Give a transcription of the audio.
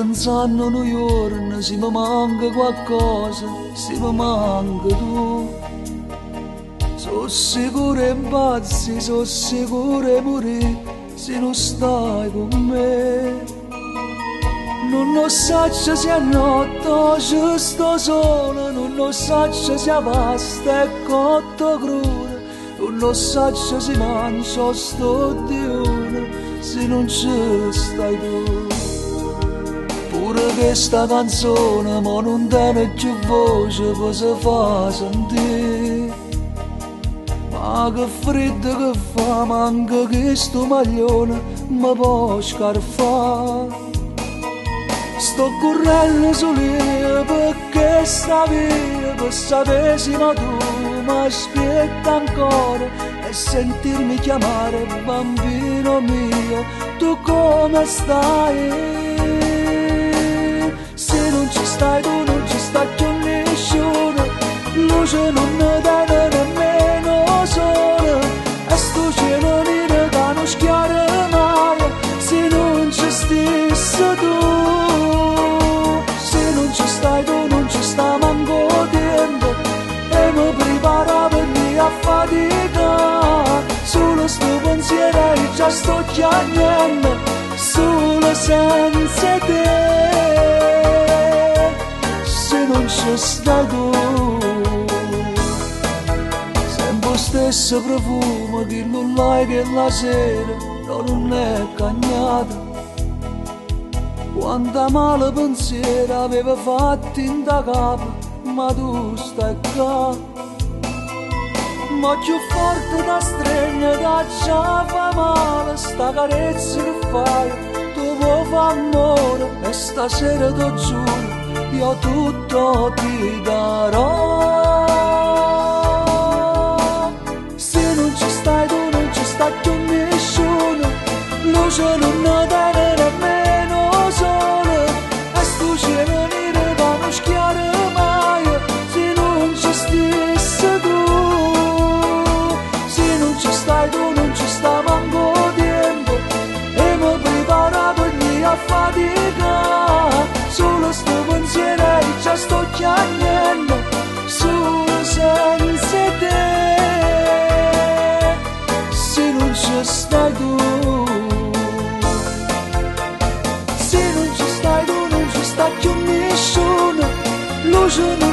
pensanno nu juorno si mi manca qualcosa, si mi manca tu. Sono sicuro 'e 'mpazzì, sono sicuro 'e murì si nun stai con me. Nun 'o saccio si è notte o ce sta 'o sole, nun 'o saccio si 'a pasta è cotta o cruda, nun 'o saccio si mangio o sto diuno, si nun ce stai tu. Pure chesta canzone mo nun tene cchiù voce pe se fa sentì. Ma che freddo che fa, manco chisto maglione mi può scarfà. Sto correndo solo perché sta via, per sapere se ma tu mi aspetti ancora e sentirmi chiamare bambino mio, tu come stai? Se non ci stai tu non ci sta più nessuno, luce non ne tiene nemmeno sole, e sto cielo nero che non schiara mai, se non ci stessi tu, se non ci stai tu non ci sta manco tempo, e mi prepara per a fatica, solo sto pensiero e già sto chiagnendo, solo senza te, se non ci stai tu. Sempre lo stesso profumo che non l'hai che la sera no, non è cagnato. Quanta male pensiero aveva fatto in da capo, ma tu stai qua. Ma più forte da stregna da già fa male, sta carezza che fai, tu vuoi fa amore, e stasera ti giuro, io tutto ti darò. Se non ci stai tu non ci sta più nessuno, luce non ne tiene nemmeno sole, e sto cielo nero che non schiara mai, se non ci stessi tu, se non ci stai tu non ci sta manco tempo, e mi prepara per a fatica, solo sto pensiero e già sto chiagnendo, solo senza te, se non ci stai tu. Se non ci stai tu non ci sta più nessuno, luce non